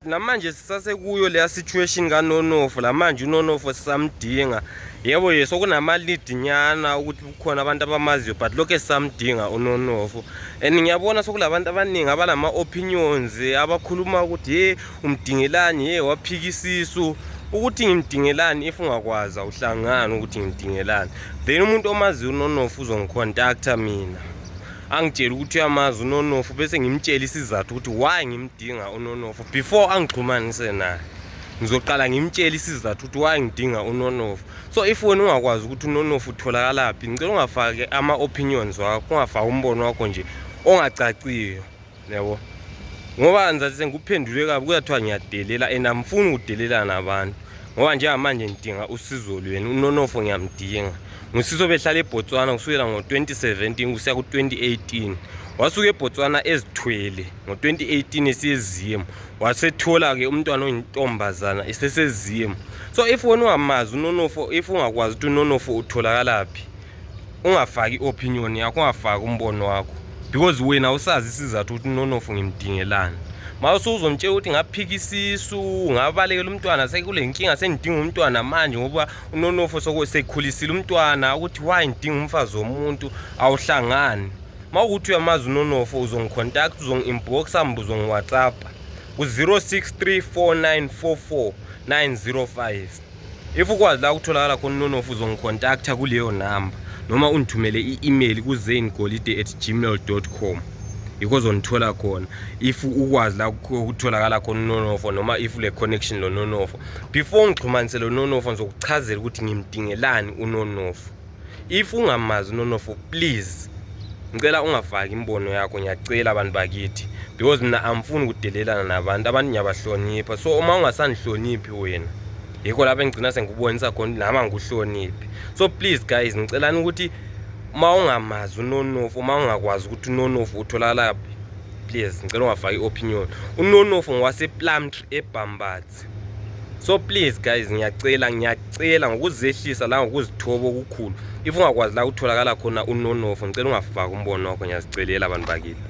Namanje sisasekuyo leya situation kaNonofo, lamanje uNonofo sisamdinga. Yebo ye sokunama-lead nyana ukuthi kukhona abantu abamaziyo, but lokho sisamdinga uNonofo. And ngiyabona sokulabantu abaningi abalama-opinions abakhuluma ukuthi ye umdingelani, ye waphika isisu. Ukuthi ngimdingelani, if ungakwazi awuhlangani ukuthi ngimdingelani. Then umuntu omaziyo uNonofo uzongicontacta mina, angitshele ukuthi uyamazi uNonofo, bese ngimtshele isizathu ukuthi why ngimdinga uNonofo. Before angixhumanise naye, ngizoqala ngimtshele isizathu ukuthi why ngidinga uNonofo. So if wena ungakwazi ukuthi uNonofo utholakalaphi, ngicela ungafaki ama-opinions wakho, ungafaki umbono wakho nje ongacaciyo, yabo, ngoba ngizathi sengikuphendule kabi, kuyathiwa ngiyadelela, and angifuni ukudelela nabantu, ngoba njengamanje ngidinga usizo lwenu. UNonofo ngiyamdinga, ngusiso behlala eBotswana kusukela ngo-2017 kusiya ku-2018. Wasuka eBotswana ezithwele ngo-2018 esiyezimu, wasethola-ke umntwana oyintombazana esesezimu. So if wena ungamazi uNonofo, if ungakwazi ukuthi uNonofo utholakalaphi, ungafaki i-opinion yakho, ungafaki umbono wakho, because wena usazi isizathu ukuthi uNonofo ngimdingelani. Ma usuzomtshela ukuthi ngaphika isisu, ngabalekela umntwana, sekule nkinga, sengidinga umntwana manje ngoba uNonofo sekhulisile umntwana, ukuthi why ngidinga umfazi womuntu, awuhlangani. Ma ukuthi uyamazi uNonofo, uzongicontact, uzongi-inboxa, mbe uzongi-WhatsApp ku-063 494 4905. If ukwazi la kutholakala khona uNonofo, uzongicontacta kuleyo namba noma ungithumele i-email ku-zaingolide@gmail.com, yikho ozongithola khona if ukwazi la kutholakala khona uNonofo noma if le connection lo Nonofo. Before ngixhumanise lo Nonofo, ngizokuchazela ukuthi ngimdingelani uNonofo. If ungamazi uNonofo, please ngicela ungafaki imibono yakho, ngiyacela abantu bakithi, because mina angifuni ukudelelana nabantu, abantu ngiyabahlonipha. So uma ungasandihloniphi wena, yikho lapho engigcina sengikubonisa khona ukuthi nami angikuhloniphi. So please guys, ngicelani ukuthi uma ungamazi uNonofo, uma ungakwazi ukuthi uNonofo utholakala phi, please ngicela ungafaki i-opinion. UNonofo ngowase-Plumtree eBhambatsi. So please guys, ngiyacela, ngiyacela ngokuzehlisa la, ngokuzithoba okukhulu, if ungakwazi la kutholakala khona uNonofo, ngicela ungafaki umbono wakho, ngiyazicelela abantu bakithi.